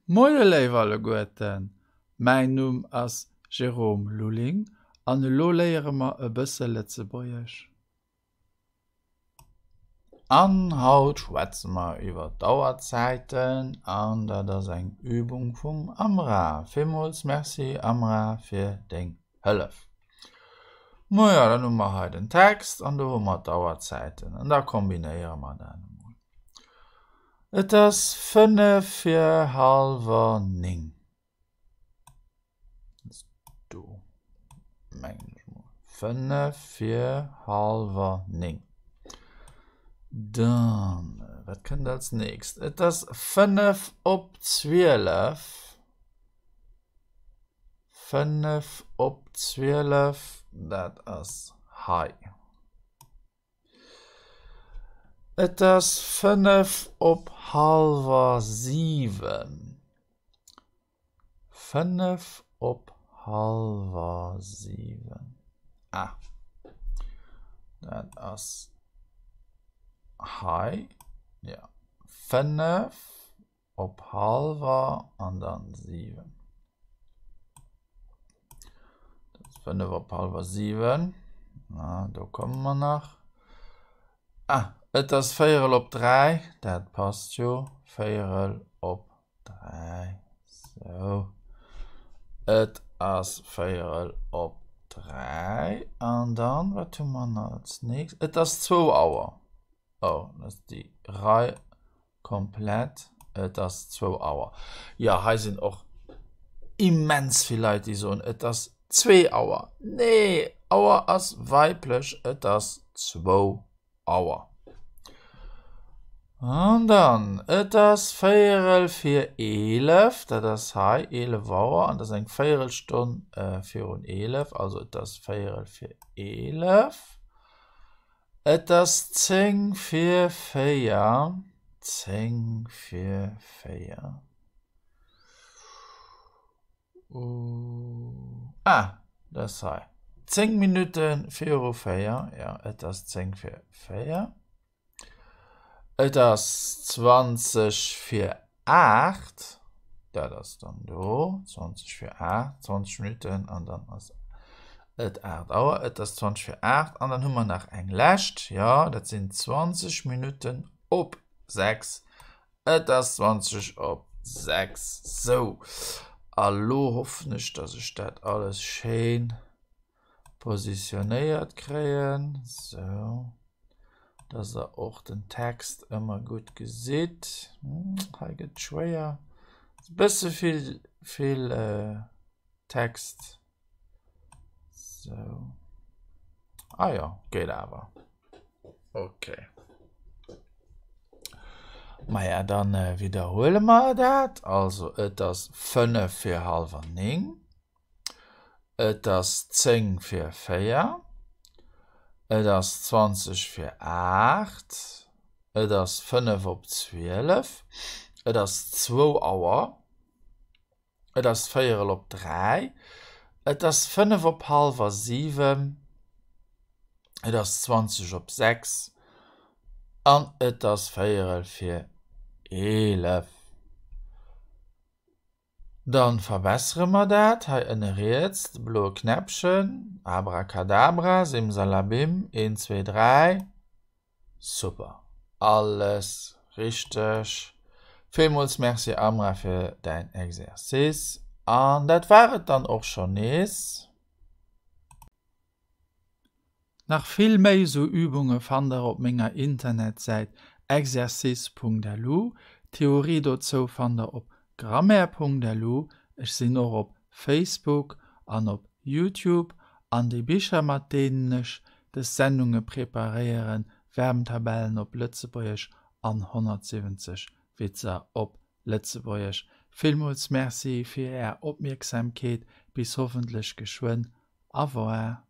Moie léif alleguerten, mäin Numm ass Jérôme Lulling an elo léiere mer e bësse Lëtzebuergesch. An haut schwätze mer iwwer d'Auerzäiten an dat ass eng Übung vum Amra. Villmools Merci Amra fir deng Hëllef. Maja, dann hu mer hei den Text an do hu mer d'Auerzäiten an da kombinéiere mer dat emol. Et ass 8:25 fir. Do mengen ech mol 8:25 fir. Dann, wat kënnt als nächst? Et ass 12:05 op. 12:05 op, dat ass hei. Et ass 6:35 op. 6:35 op. Ah, dat ass hei, jo. 6:35 an dann 7. Dat ass 6:35. Na, do komme mer nach. Ah, et ass 3:15. Dat passt jo. 3:15. Sou. Et ass 3:15. An dann, wat hu mer nach als nächst? Et ass zwou Auer. Oh, dat ass déi Rei komplett. Et ass zwou Auer. Jo, hei sinn och immens vill Leit, déi soen, et ass zwee Auer. Nee, Auer ass weiblech, et ass zwou Auer. An dann, et ass véierel vir 11, dat ass hei, 11 Auer, an dat ass eng Véierelstonn virun 11, also et ass véierel vir 11. Et ass 10 vir 4. 10 vir 4. Ah, dat ass hei. 10 Minutte viru 4. Jo, et ass 10 vir 4. Et ass 20 vir 8, dat ass dann do, 20 vir 8, 20 Minutten an dann ass et 8 Auer. Et ass 20 vir 8 an dann hu mer nach eng lescht, jo, dat sinn 20 Minutten op 6. Et ass 20 op 6. Sou, a lo hoffen ech, dass ech dat alles schéin positionéiert kréien, sou dass der och den Text ëmmer gutt gesitt. Hei gëtt et schwéier, ass e bësse vill, vill Text. Sou, ah jo, geet awer. Okay. Maja, dann widderhuele mer dat. Also et ass 8:25. Et ass 3:50 vir. Et ass 7:40. Et ass 11:05. Et ass zwou Auer. Et ass 2:45. Et ass 6:35. Et ass 6:20. An et ass 10:45. Dann verbessere mer dat hei ënne riets, de bloe Knäppchen, Abracadabra, Simsalabim, een, zwee, dräi, super, alles richteg. Villmools Merci Amra fir däin Exercice an dat war et dann och schonn nees. Nach vill méi sou Übunge fannt der op menger Internetsäit exercice.lu. D'Theorie dozou fannt der op grammaire.lu. Ech sinn och op Facebook an op Youtube. An déi Bicher mat deenen ech des Sendunge preparéieren, Verbentabellen op Lëtzebuergesch an 170 Witzer op Lëtzebuergesch. Villmools Merci fir är Opmierksamkeet. Bis hoffentlech geschwënn. Au revoir.